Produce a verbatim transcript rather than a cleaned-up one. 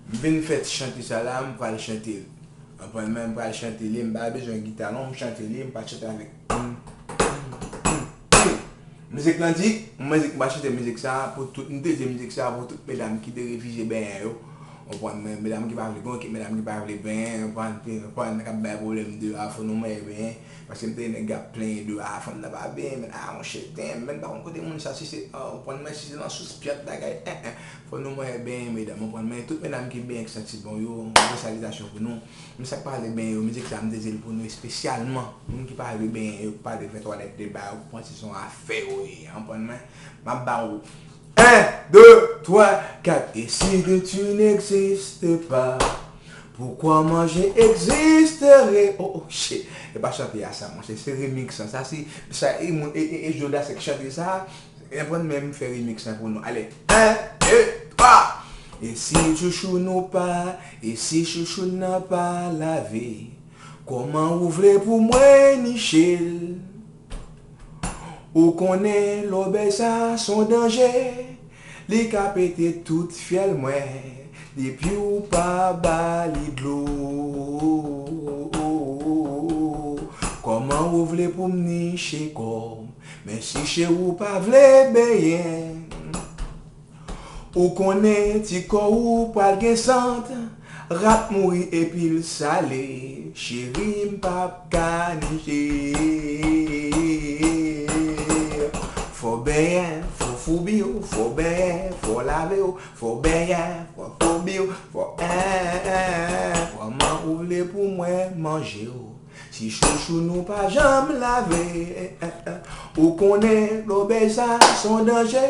M vin fè ti chante sa la, m pral chante l. Konprann mwen, m pral chante li, m pa bezwen gita non, m chante li, m pral chante avèk. Mizik lan di, mwen di m pral chante mizik sa pou tout, m te di mizik sa pou tout medam ki te refize benyen yo. Konprann mwen, medam ki pa vle, gon ekip medam ki pa vle benyen, konprann, konprann, k ap bay pwoblèm deyò a, fò nou mwen benyen. Paske m te nèg k ap plenyen deyò a, fanm nan pa benyen, men a monchè, damn, men pa konn kote moun sa, si se, ah, konprann mwen, si se nan sous pyat bagay, en, en. Fò nou mwen benyen, medam, konprann mwen, tout medam ki benyen, ki santi bon yo, yon gwo salitasyon pou nou. Men sa k pale benyen yo, mizik sa m te di l pou nou espesyalman. Moun ki pa vle benyen yo, ki pa vle fè twalèt de ba yo, pran ti son afè yo ye, konprann mwen. M ap ba ou un, deux, trois, quatre. Et si tu n'existes pas, pourquoi moi j'existerais? Oh, oh, shit. E pa chante a sa, monchè. Se remix lan. Sa, se, sa, e, moun, e, e, e Jodassin k chante sa. Konprann, men m fè remix lan pou nou. Ale, un, deux, trois. E si chouchou nou pa, e si chouchou nan pa lave, kòman ou vle pou mwen niche l? Ou konnen lòbèy sa s on danje, li ka pete tout fyèl mwen, depi ou pa ba li dlo. Kòman ou vle pou m niche kò m, men si cheri w pa vle benyen? Ou konnen ti kò ou pral gen sant, rat mouri epi l sale, cheri m p ap ka niche. Fò benyen, fò foubi w, fò benyen, fò lave w, fò benyen, fò foubi w, fò en, en, en. Kòman ou vle pou mwen manje w? Si chouchou nou pa janm lave, en, en, en. Ou konnen lòbèy sa s on danje.